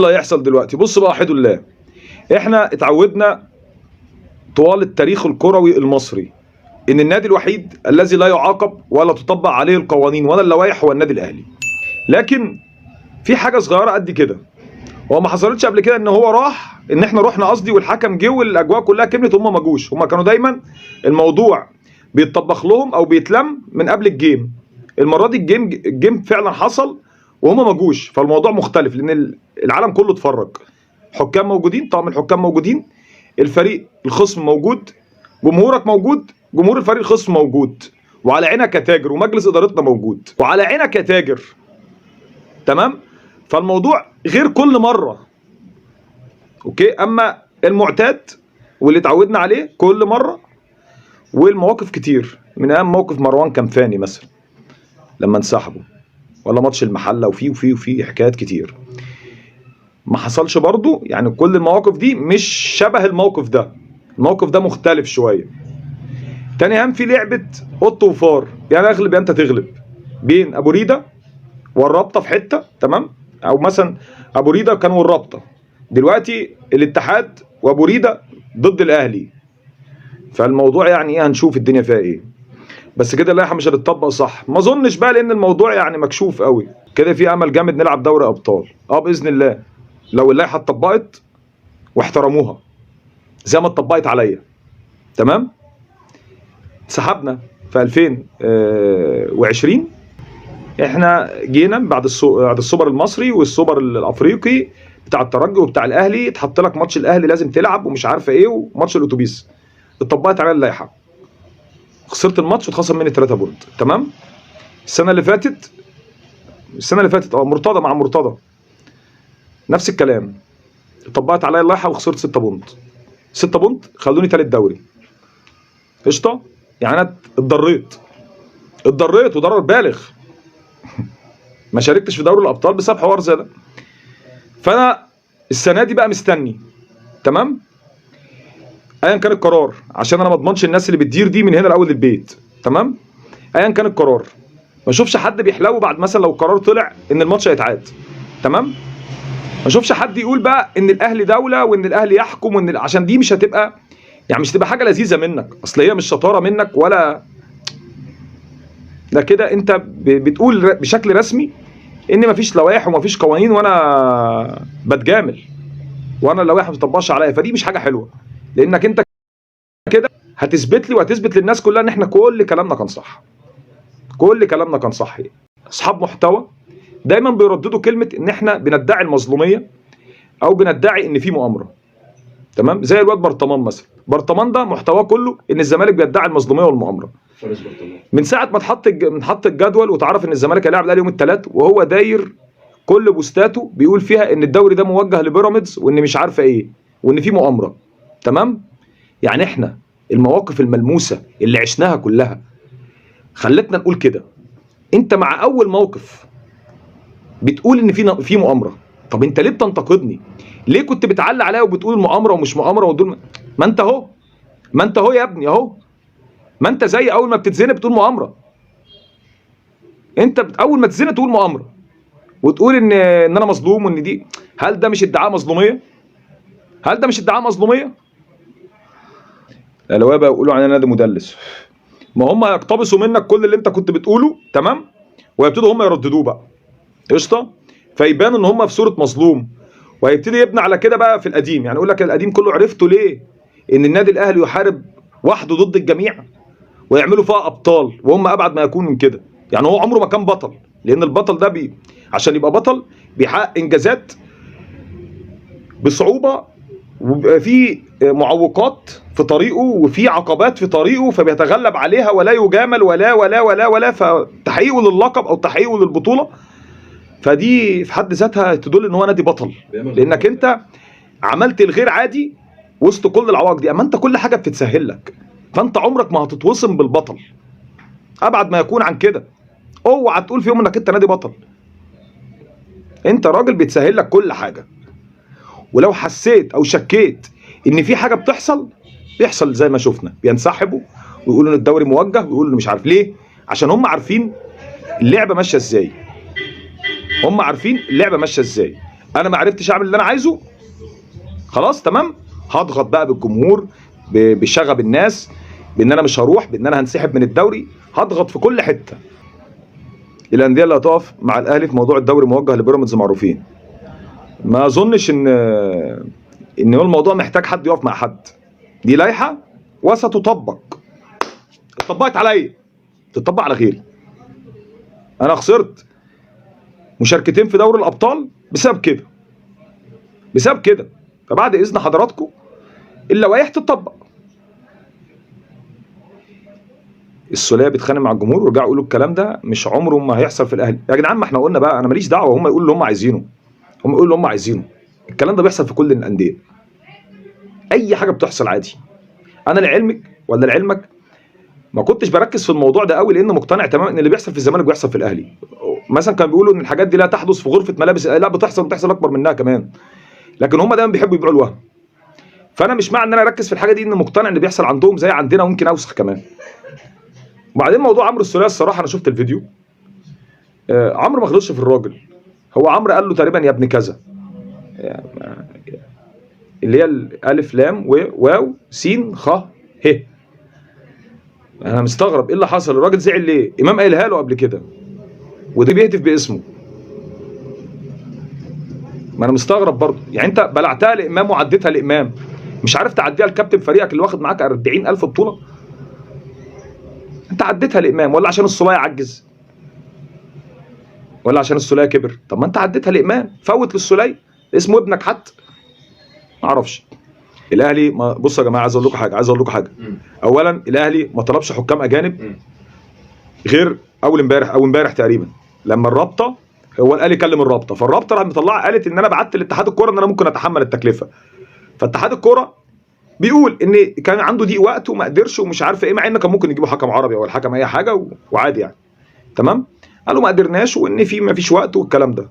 اللي هيحصل دلوقتي؟ بص بقى، وحدوا الله، احنا اتعودنا طوال التاريخ الكروي المصري ان النادي الوحيد الذي لا يعاقب ولا تطبق عليه القوانين ولا اللوائح هو النادي الاهلي. لكن في حاجة صغيرة قد كده هو ما حصلتش قبل كده، ان هو راح، ان احنا رحنا قصدي، والحكم جه والاجواء كلها كملت، هم ما جوش. هم كانوا دايما الموضوع بيتطبخ لهم او بيتلم من قبل ال game. المرة دي ال game فعلا حصل وهم ما جوش، فالموضوع مختلف لان العالم كله اتفرج. حكام موجودين، طاقم الحكام موجودين، الفريق الخصم موجود، جمهورك موجود، جمهور الفريق الخصم موجود، وعلى عينك يا تاجر، ومجلس ادارتنا موجود وعلى عينك يا تاجر. تمام؟ فالموضوع غير كل مرة. okay، اما المعتاد واللي اتعودنا عليه كل مرة، والمواقف كتير، من اهم موقف مروان كنفاني مثلا لما انسحبوا، ولا ماتش المحلة، وفي وفي وفي حكايات كتير ما حصلش برضو. يعني كل المواقف دي مش شبه الموقف ده، الموقف ده مختلف شوية. تاني اهم في لعبه قط وفار، يعني اغلب يا انت تغلب، بين ابو ريده والرابطه في حتة، تمام؟ او مثلا ابو ريده كانوا والرابطه، دلوقتي الاتحاد وابو ريده ضد الاهلي. فالموضوع يعني ايه، هنشوف الدنيا فيها ايه. بس كده اللائحة مش هتطبق صح، ما اظنش بقى، لان الموضوع يعني مكشوف قوي كده. في امل جامد نلعب دوري ابطال باذن الله، لو اللائحة اتطبقت واحترموها زي ما اتطبقت عليا. تمام؟ سحبنا في 2020، احنا جينا بعد السوبر المصري والسوبر الافريقي بتاع الترجي وبتاع الاهلي، اتحط لك ماتش الاهلي لازم تلعب ومش عارفه ايه، وماتش الاتوبيس اتطبقت عليا اللائحة، خسرت الماتش واتخصم مني 3 point. تمام؟ السنة اللي فاتت، مرتضى مع مرتضى نفس الكلام، اتطبقت عليا اللائحة وخسرت 6 point. 6 point خلوني تالت دوري. قشطه؟ يعني انا اتضريت وضرر بالغ. ما شاركتش في دوري الابطال بسبب حوار زي ده. فانا السنة دي بقى مستني، تمام؟ ايا كان القرار، عشان انا ما اضمنش الناس اللي بتدير دي من هنا لاول البيت، تمام؟ ايا كان القرار، ما اشوفش حد بيحلو بعد مثلا لو القرار طلع ان الماتش هيتعاد، تمام؟ ما اشوفش حد يقول بقى ان الاهلي دولة وان الاهلي يحكم وان عشان دي مش هتبقى، يعني مش هتبقى حاجة لذيذة منك، اصل هي مش شطارة منك ولا ده كده. انت بتقول بشكل رسمي ان مفيش لوائح ومفيش قوانين وانا بتجامل وانا اللوائح ما بتطبقش عليا، فدي مش حاجة حلوة، لانك انت كده هتثبت لي وهتثبت للناس كلها ان احنا كل كلامنا كان صح، كل كلامنا كان صح. اصحاب محتوى دايما بيرددوا كلمة ان احنا بندعي المظلوميه او بندعي ان في مؤامرة، تمام؟ زي الواد برطمان مثلا، برطمان ده محتواه كله ان الزمالك بيدعي المظلوميه والمؤامره. من ساعة ما اتحط الجدول وتعرف ان الزمالك هيلاعب الاهلي يوم الثلاث، وهو داير كل بوستاته بيقول فيها ان الدوري ده موجه لبيراميدز وان مش عارفه ايه وان في مؤامرة. تمام؟ يعني احنا المواقف الملموسة اللي عشناها كلها خلتنا نقول كده. انت مع اول موقف بتقول ان في مؤامرة، طب انت ليه بتنتقدني؟ ليه كنت بتعلق عليا وبتقول مؤامرة ومش مؤامرة ودول؟ ما انت اهو، ما انت اهو يا ابني اهو، ما انت زي اول ما بتتزنق بتقول مؤامرة. انت اول ما تتزنق تقول مؤامرة وتقول ان انا مظلوم وان دي، هل ده مش ادعاء مظلوميه؟ هل ده مش ادعاء مظلوميه؟ الاهلاوية بقى يقولوا علينا نادي مدلس. ما هم هيقتبسوا منك كل اللي انت كنت بتقوله، تمام؟ ويبتدوا هم يرددوه بقى. قشطه؟ فيبان ان هم في صوره مظلوم، وهيبتدي يبني على كده بقى في القديم. يعني يقول لك القديم كله عرفته ليه؟ ان النادي الاهلي يحارب وحده ضد الجميع ويعملوا فيها ابطال، وهم ابعد ما يكون من كده. يعني هو عمره ما كان بطل، لان البطل ده عشان يبقى بطل بيحقق انجازات بصعوبة، وبيبقى في معوقات في طريقه وفي عقبات في طريقه، فبيتغلب عليها ولا يجامل ولا ولا ولا ولا، فتحقيقه للقب او تحقيقه للبطولة فدي في حد ذاتها تدل ان هو نادي بطل، لانك انت عملت الغير عادي وسط كل العوائق دي. اما انت كل حاجة بتتسهل لك، فانت عمرك ما هتتوصم بالبطل، ابعد ما يكون عن كده. اوعى تقول في يوم انك انت نادي بطل، انت راجل بيتسهل لك كل حاجة. ولو حسيت او شكيت ان في حاجة بتحصل، بيحصل زي ما شفنا، بينسحبوا ويقولوا ان الدوري موجه ويقولوا مش عارف ليه، عشان هم عارفين اللعبة ماشية ازاي. هم عارفين اللعبة ماشية ازاي. انا ما عرفتش اعمل اللي انا عايزه، خلاص تمام، هضغط بقى بالجمهور، بشغب الناس، بان انا مش هروح، بان انا هنسحب من الدوري، هضغط في كل حتة. الاندية اللي هتقف مع الاهلي في موضوع الدوري موجه لبيراميدز معروفين. ما اظنش ان هو الموضوع محتاج حد يقف مع حد. دي لائحة وستطبق، اتطبقت عليا تطبق على غيري. انا خسرت مشاركتين في دوري الابطال بسبب كده، بسبب كده. فبعد اذن حضراتكم اللوائح تطبق. السوليه بيتخانق مع الجمهور ورجعوا يقولوا الكلام ده مش عمره ما هيحصل في الاهلي. يا جدعان ما احنا قلنا بقى، انا ماليش دعوه، هم يقولوا اللي هم عايزينه، هم يقولوا اللي هم عايزينه. الكلام ده بيحصل في كل الاندية، اي حاجة بتحصل عادي. انا لعلمك ولا لعلمك ما كنتش بركز في الموضوع ده قوي، لان مقتنع تماما ان اللي بيحصل في الزمالك بيحصل في الاهلي. مثلا كانوا بيقولوا ان الحاجات دي لا تحدث في غرفة ملابس، لا بتحصل، بتحصل اكبر منها كمان، لكن هم دايما بيحبوا يبيعوا الوهم. فانا مش مع ان انا اركز في الحاجة دي، ان مقتنع ان بيحصل عندهم زي عندنا ويمكن اوسخ كمان. وبعدين موضوع عمرو السوليه، الصراحة انا شفت الفيديو، عمرو ما غلطش في الراجل. هو عمرو قال له تقريبا يا ابن كذا، اللي هي الالف لام وواو سين خ ه. انا مستغرب ايه اللي حصل، الراجل زعل ليه؟ امام قايلها له قبل كده، وده بيهتف باسمه. ما انا مستغرب برضه، يعني انت بلعتها لامام وعديتها لامام، مش عارف تعديها لكابتن فريقك اللي واخد معاك 40,000 بطوله؟ انت عديتها لامام، ولا عشان السوليه عجز، ولا عشان السوليه كبر؟ طب ما انت عديتها لامام، فوت للسوليه، اسمه ابنك حتى. ما اعرفش. الاهلي ما بصوا يا جماعة، عايز اقول لكم حاجة، عايز اقول لكم حاجة. اولا الاهلي ما طلبش حكام اجانب غير اول امبارح او امبارح تقريبا، لما الرابطة، هو الاهلي كلم الرابطة، فالرابطه راحت مطلعه قالت ان انا بعت لاتحاد الكورة ان انا ممكن اتحمل التكلفة. فاتحاد الكورة بيقول ان كان عنده ضيق وقت وما قدرش ومش عارف ايه، مع ان كان ممكن يجيبوا حكم عربي او الحكم اي حاجة وعادي يعني، تمام. قالوا ما قدرناش وان في ما فيش وقت والكلام ده.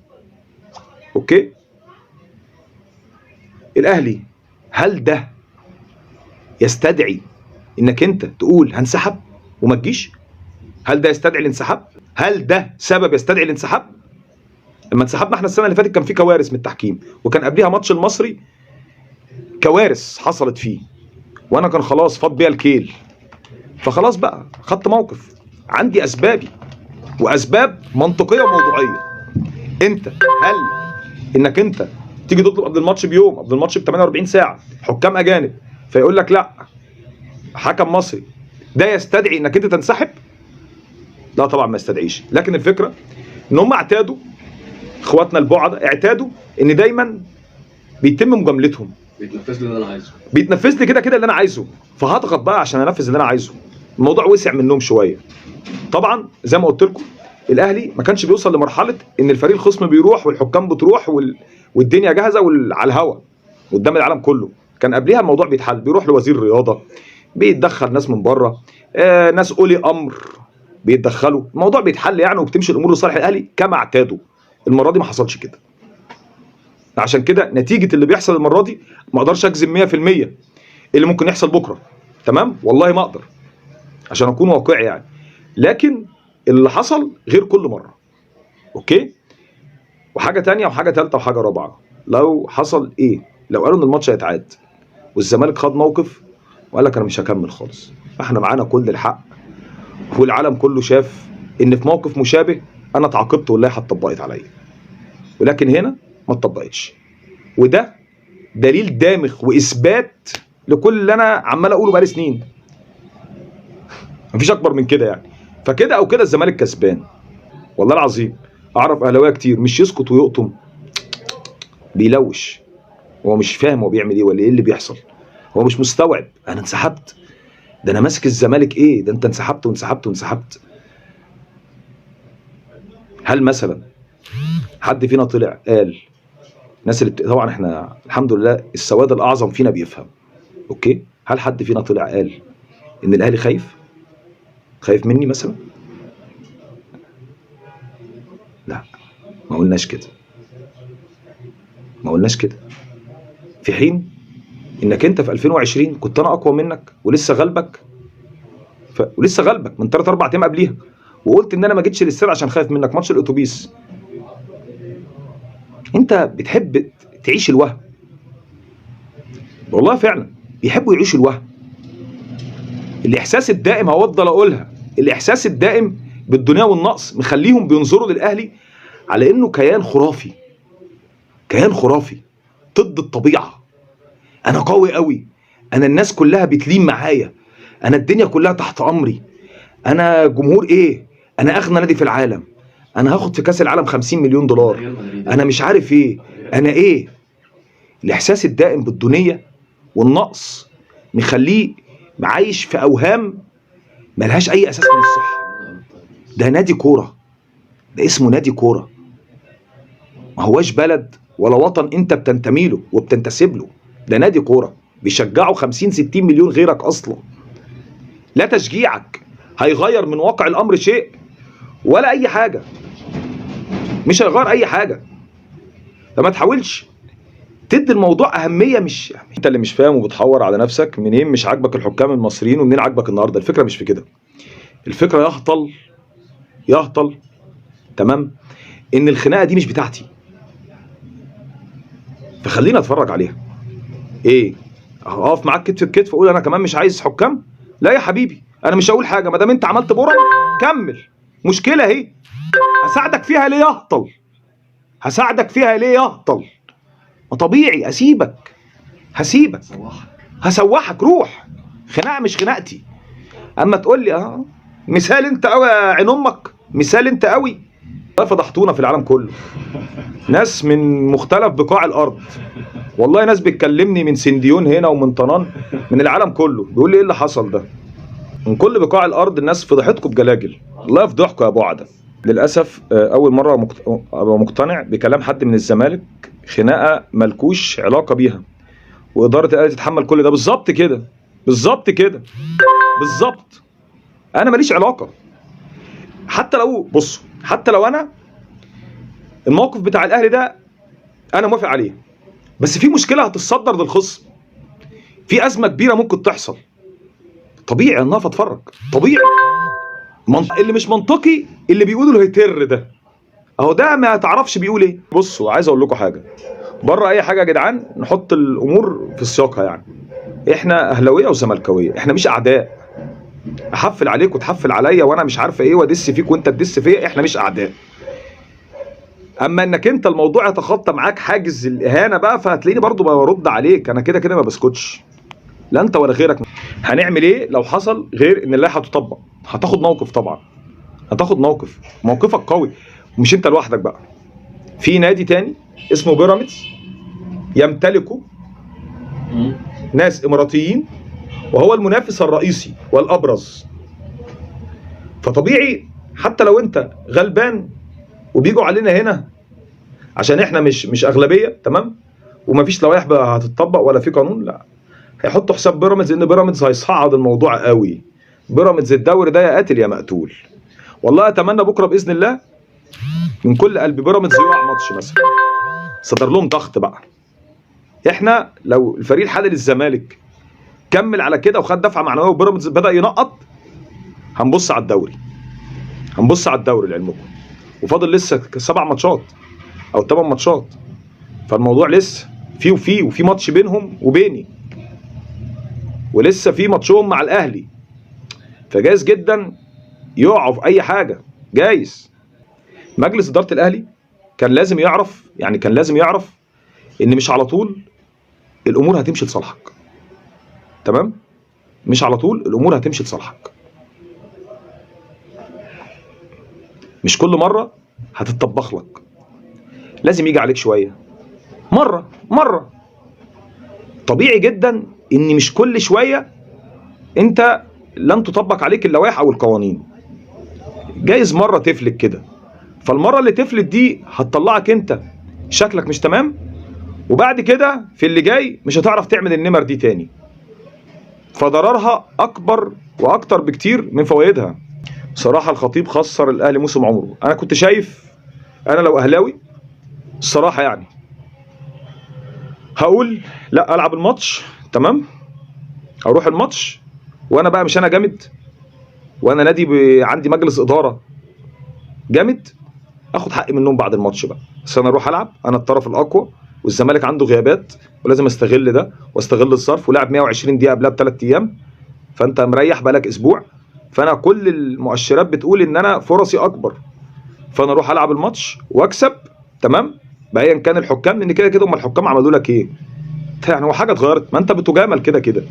okay. الاهلي هل ده يستدعي انك انت تقول هنسحب وما تجيش؟ هل ده يستدعي الانسحاب؟ هل ده سبب يستدعي الانسحاب؟ لما انسحبنا احنا السنة اللي فاتت كان في كوارث من التحكيم، وكان قبليها ماتش المصري كوارث حصلت فيه، وانا كان خلاص فاض بيا الكيل، فخلاص بقى خدت موقف، عندي اسبابي واسباب منطقية وموضوعيه. انت هل انك انت تيجي تطلب قبل الماتش بيوم، قبل الماتش ب 48 ساعة حكام اجانب، فيقول لك لا حكم مصري، ده يستدعي انك انت تنسحب؟ لا طبعا ما يستدعيش. لكن الفكرة ان هم اعتادوا، اخواتنا البعد اعتادوا ان دايما بيتم مجاملتهم، بيتنفذ لي اللي انا عايزه، بيتنفذ لي كده كده اللي انا عايزه، فهضغط بقى عشان انفذ اللي انا عايزه. الموضوع وسع منهم شوية. طبعا زي ما قلت لكم الاهلي ما كانش بيوصل لمرحلة ان الفريق الخصم بيروح والحكام بتروح والدنيا جاهزة على الهوا قدام العالم كله. كان قبليها الموضوع بيتحل، بيروح لوزير الرياضة، بيتدخل ناس من بره، ناس اولي امر بيتدخلوا، الموضوع بيتحل يعني، وبتمشي الامور لصالح الاهلي كما اعتادوا. المرة دي ما حصلش كده. عشان كده نتيجة اللي بيحصل المرة دي ما اقدرش اجزم 100% اللي ممكن يحصل بكره، تمام؟ والله ما اقدر، عشان اكون واقعي يعني. لكن اللي حصل غير كل مرة، okay؟ وحاجه تانية وحاجه تالتة وحاجه رابعه، لو حصل ايه؟ لو قالوا ان الماتش هيتعاد والزمالك خد موقف وقال لك انا مش هكمل خالص، فاحنا معانا كل الحق، والعالم كله شاف ان في موقف مشابه انا اتعاقبت واللائحه اتطبقت عليا، ولكن هنا ما اتطبقتش. وده دليل دامغ واثبات لكل اللي انا عمال اقوله بقالي سنين، مفيش اكبر من كده يعني. فكده او كده الزمالك كسبان، والله العظيم. اعرف اهلاويه كتير مش يسكت ويقطم، بيلوش، هو مش فاهم هو بيعمل ايه ولا ايه اللي بيحصل، هو مش مستوعب انا انسحبت، ده انا ماسك الزمالك ايه ده، انت انسحبت وانسحبت وانسحبت. هل مثلا حد فينا طلع قال الناس اللي طبعا احنا الحمد لله السواد الاعظم فينا بيفهم، okay؟ هل حد فينا طلع قال ان الاهلي خايف؟ خايف مني مثلا؟ لا، ما قلناش كده، ما قلناش كده. في حين انك انت في 2020 كنت انا اقوى منك ولسه غلبك، ولسه غلبك من 3 4 ايام قبليها، وقلت ان انا ما جيتش للاستاد عشان خايف منك ماتش الاتوبيس. انت بتحب تعيش الوهم. والله فعلا بيحبوا يعيشوا الوهم. الاحساس الدائم، هفضل اقولها، الاحساس الدائم بالدنيا والنقص مخليهم بينظروا للاهلي على انه كيان خرافي، كيان خرافي ضد الطبيعة. انا قوي قوي، انا الناس كلها بتلين معايا، انا الدنيا كلها تحت امري، انا جمهور ايه، انا اغنى نادي في العالم، انا هاخد في كاس العالم 50 مليون دولار، ريال مدريد. انا مش عارف ايه، انا ايه. الاحساس الدائم بالدونيه والنقص مخليه عايش في اوهام ملهاش اي اساس من الصحة. ده نادي كورة، ده اسمه نادي كورة، ما هواش بلد ولا وطن انت بتنتمي له وبتنتسب له. ده نادي كورة بيشجعوا 50 60 مليون غيرك اصلا. لا تشجيعك هيغير من واقع الامر شيء ولا اي حاجة، مش هيغير اي حاجة. فما تحاولش تدي الموضوع اهمية. مش انت اللي مش فاهم وبتحور على نفسك منين مش عاجبك الحكام المصريين ومنين عاجبك النهارده. الفكرة مش في كده، الفكرة يهطل يهطل، تمام، ان الخناقة دي مش بتاعتي، فخلينا اتفرج عليها. ايه، اقف معاك كتف بكتف اقول انا كمان مش عايز حكام؟ لا يا حبيبي، انا مش هقول حاجة ما دام انت عملت برم كمل. مشكلة اهي، هساعدك فيها ليه يهطل؟ هساعدك فيها ليه يهطل؟ ما طبيعي اسيبك، هسيبك، صباحك هسوحك، روح. خناقه مش خناقتي. اما تقول لي مثال انت قوي يا عين امك، مثال انت قوي. والله فضحتونا في العالم كله، ناس من مختلف بقاع الارض، والله ناس بتكلمني من سنديون هنا ومن طنان، من العالم كله، بيقول لي ايه اللي حصل ده؟ من كل بقاع الارض الناس فضحتكم بجلاجل. الله يفضحكم يا ابو عدم. للاسف اول مرة ابقى مقتنع بكلام حد من الزمالك، خناقه ملكوش علاقة بيها واداره الاهلي تتحمل كل ده. بالظبط كده، بالظبط كده، بالظبط. انا ماليش علاقة. حتى لو بصوا، حتى لو انا الموقف بتاع الاهلي ده انا موافق عليه، بس في مشكلة هتتصدر للخصم، في ازمة كبيرة ممكن تحصل. طبيعي ان انا اتفرج، طبيعي. اللي مش منطقي اللي بيقولوا الهتر ده، اهو ده ما تعرفش بيقول ايه. بصوا، عايز اقول لكم حاجة بره اي حاجة يا جدعان، نحط الامور في سياقها. يعني احنا اهلاويه وزملكاويه، احنا مش اعداء. احفل عليك وتحفل عليا وانا مش عارفه ايه، وادس فيك وانت تدس فيا، احنا مش اعداء. اما انك انت الموضوع يتخطى معاك حاجز الاهانة بقى، فهتلاقيني برضو برد عليك. انا كده كده ما بسكتش، لا انت ولا غيرك. هنعمل ايه لو حصل غير ان اللائحة تطبق؟ هتاخد موقف طبعا، هتاخد موقف، موقفك قوي، ومش انت لوحدك بقى. في نادي تاني اسمه بيراميدز يمتلكه ناس اماراتيين، وهو المنافس الرئيسي والابرز. فطبيعي حتى لو انت غلبان وبيجوا علينا هنا عشان احنا مش اغلبية، تمام، ومفيش لوائح بقى هتطبق ولا في قانون، لا هيحطوا حساب بيراميدز، ان بيراميدز هيصعد الموضوع قوي. بيراميدز الدوري ده يا قاتل يا مقتول. والله اتمنى بكره باذن الله من كل قلب بيراميدز يقع ماتش مثلا، صدر لهم ضغط بقى. احنا لو الفريق الحالي للزمالك كمل على كده وخد دفعه معنوية وبيراميدز بدا ينقط، هنبص على الدوري، هنبص على الدوري لعلمكم. وفاضل لسه 7 ماتشات او 8 ماتشات، فالموضوع لسه في وفي وفي ماتش بينهم وبيني، ولسه في ماتشهم مع الاهلي، فجايز جدا يقعوا في اي حاجة. جايز مجلس ادارة الاهلي كان لازم يعرف، يعني كان لازم يعرف ان مش على طول الامور هتمشي لصالحك، تمام؟ مش على طول الامور هتمشي لصالحك، مش كل مرة هتتطبخ لك، لازم يجي عليك شوية مرة. طبيعي جدا ان مش كل شوية انت لن تطبق عليك اللوائح او القوانين، جايز مرة تفلت كده، فالمره اللي تفلت دي هتطلعك انت شكلك مش تمام، وبعد كده في اللي جاي مش هتعرف تعمل النمر دي تاني، فضررها اكبر واكتر بكتير من فوائدها. صراحة الخطيب خسر الاهلي موسم عمره. انا كنت شايف، انا لو اهلاوي الصراحة يعني هقول لا العب الماتش، تمام، اروح الماتش وانا بقى مش انا جامد، وانا نادي عندي مجلس ادارة جامد، اخد حقي منهم بعد الماتش بقى. بس انا اروح العب، انا الطرف الاقوى والزمالك عنده غيابات ولازم استغل ده واستغل الظرف، ولعب 120 دقيقة قبلها ب3 ايام، فانت مريح بقالك اسبوع، فانا كل المؤشرات بتقول ان انا فرصي اكبر، فانا اروح العب الماتش واكسب، تمام، بايا كان الحكام، لان كده كده هم الحكام عملوا لك ايه؟ يعني هو حاجة اتغيرت؟ ما انت بتجامل كده كده،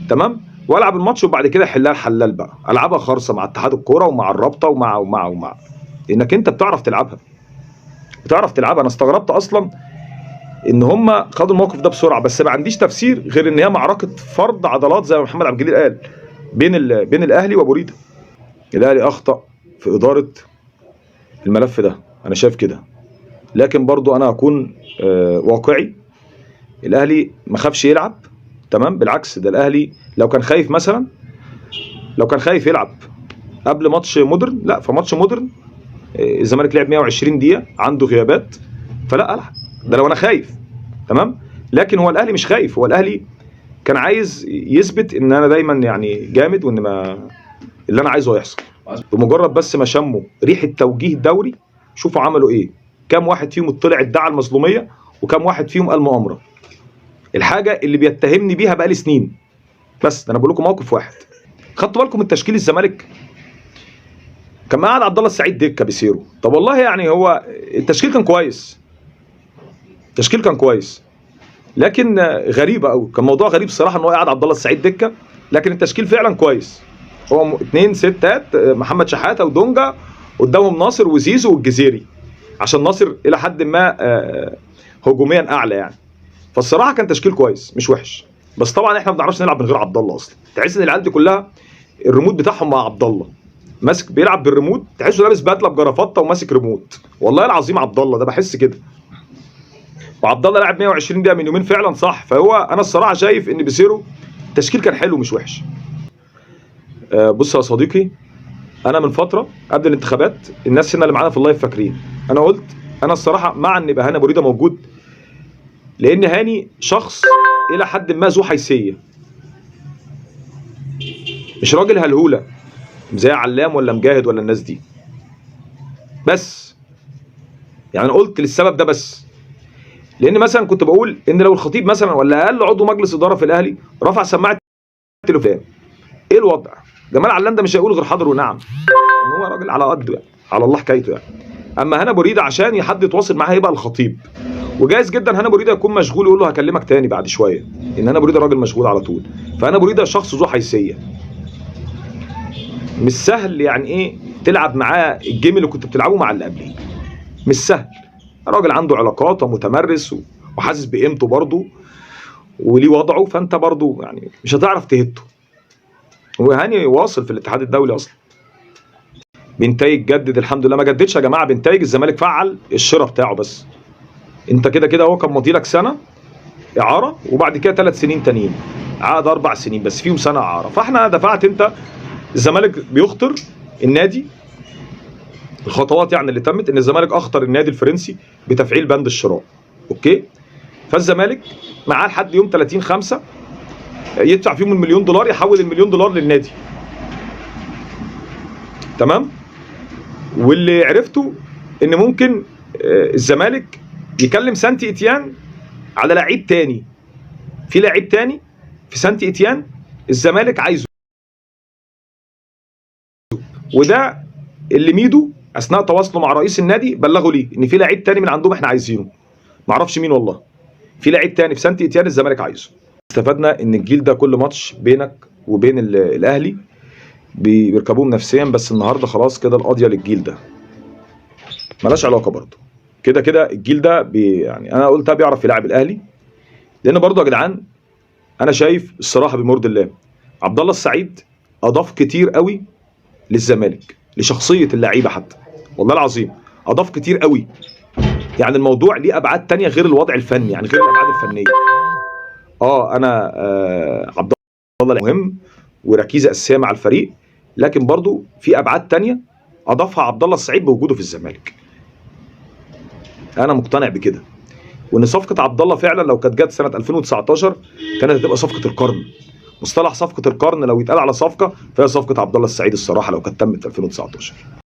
تمام. والعب الماتش وبعد كده حلها الحلال بقى، العبها خرصه مع اتحاد الكورة ومع الرابطة ومع ومع ومع، لانك انت بتعرف تلعبها، بتعرف تلعبها. انا استغربت اصلا ان هم خدوا الموقف ده بسرعة، بس ما عنديش تفسير غير ان هي معركة فرض عضلات زي ما محمد عبد الجليل قال بين الاهلي وابو ريده. الاهلي اخطا في ادارة الملف ده، انا شايف كده، لكن برضو انا هكون واقعي. الاهلي ما خافش يلعب، تمام، بالعكس ده الاهلي لو كان خايف مثلا، لو كان خايف يلعب قبل ماتش مودرن، لا، في ماتش مودرن الزمالك لعب 120 دقيقة، عنده غيابات، فلا العب ده لو انا خايف، تمام. لكن هو الاهلي مش خايف، هو الاهلي كان عايز يثبت ان انا دايما يعني جامد، وان ما اللي انا عايزه هيحصل. بمجرد بس ما شموا ريحه توجيه دوري، شوفوا عملوا ايه، كام واحد فيهم طلع ادعى المظلوميه، وكام واحد فيهم قال مؤامرة، الحاجة اللي بيتهمني بيها بقالي سنين. بس ده انا بقول لكم موقف واحد. خدتوا بالكم من تشكيل الزمالك؟ كان قاعد عبد الله السعيد دكه بيسيرو. طب والله يعني هو التشكيل كان كويس، التشكيل كان كويس، لكن غريبة قوي، كان موضوع غريب الصراحة ان هو قاعد عبد الله السعيد دكه، لكن التشكيل فعلا كويس. هو 2 6 محمد شحاته ودونجا، قدامهم ناصر وزيزو والجزيري، عشان ناصر الى حد ما هجوميا اعلى يعني. فالصراحه كان تشكيل كويس مش وحش، بس طبعا احنا ما بنعرفش نلعب من غير عبد الله اصلا. تحس ان العيال دي كلها الريموت بتاعهم مع عبد الله، ماسك بيلعب بالريموت، تحسه لابس بدله بجرافطه وماسك ريموت، والله العظيم عبد الله ده بحس كده. وعبد الله لعب 120 دقيقة من يومين فعلا صح. فهو انا الصراحة شايف ان بيسيرو التشكيل كان حلو مش وحش. بص يا صديقي، انا من فترة قبل الانتخابات الناس هنا اللي معانا في ال live فاكرين، انا قلت انا الصراحة مع ان يبقى هاني ابو ريده موجود، لان هاني شخص الى حد ما ذو حيثية، مش راجل هلهوله زي علام ولا مجاهد ولا الناس دي. بس يعني انا قلت للسبب ده بس، لان مثلا كنت بقول ان لو الخطيب مثلا ولا اقل عضو مجلس ادارة في الاهلي رفع سماعه التليفون، ايه الوضع؟ جمال علام ده مش هيقول غير حاضر ونعم، ان هو راجل على قده يعني، على الله حكايته يعني. اما هنا بريدة عشان حد يتواصل معاه هيبقى الخطيب، وجايز جدا هنا بريدة يكون مشغول يقول له هكلمك تاني بعد شوية، ان هنا بريدة راجل مشغول على طول. فهنا بريدة شخص ذو حيثية، مش سهل يعني ايه تلعب معاه الجيم اللي كنت بتلعبه مع اللي قبليه، مش سهل. راجل عنده علاقات ومتمرس وحاسس بقيمته برضه وليه وضعه، فانت برضه يعني مش هتعرف تهته. وهاني واصل في الاتحاد الدولي اصلا. بنتايج جدد الحمد لله، ما جددش يا جماعة بنتايج، الزمالك فعل الشراء بتاعه بس. انت كده كده هو كان ماضي لك سنة اعاره وبعد كده 3 سنين تانيين، عقد 4 سنين بس فيهم سنة اعاره. فاحنا دفعت انت، الزمالك بيخطر النادي، الخطوات يعني اللي تمت ان الزمالك اخطر النادي الفرنسي بتفعيل بند الشراء، okay. فالزمالك معاه لحد يوم 30/5 يدفع فيهم المليون دولار، يحول المليون دولار للنادي، تمام. واللي عرفته ان ممكن الزمالك يكلم سانتي اتيان على لعيب تاني، في لعيب تاني في سانتي اتيان الزمالك عايزه، وده اللي ميدو اثناء تواصله مع رئيس النادي بلغوا ليه ان في لعيب تاني من عندهم احنا عايزينه، معرفش مين والله، في لعيب تاني في سانتي اتيان الزمالك عايزه. استفدنا ان الجيل ده كل ماتش بينك وبين الاهلي بيركبوهم نفسيا، بس النهارده خلاص كده القضية للجيل ده ملهاش علاقة برضه، كده كده الجيل ده يعني انا قلتها بيعرف يلعب الاهلي، لان برضه يا جدعان انا شايف الصراحة بمرض الله عبد الله السعيد اضاف كتير قوي للزمالك، لشخصية اللعيبة حتى، والله العظيم اضاف كتير قوي. يعني الموضوع ليه ابعاد تانية غير الوضع الفني، يعني غير الابعاد الفنية. انا عبد الله مهم وركيزه اساسية مع الفريق، لكن برضو في ابعاد تانية اضافها عبد الله السعيد بوجوده في الزمالك. انا مقتنع بكده، وان صفقة عبد الله فعلا لو كانت جت سنة 2019 كانت هتبقى صفقة القرن. مصطلح صفقة القرن لو يتقال على صفقة فهي صفقة عبد الله السعيد الصراحة لو كانت تمت في 2019.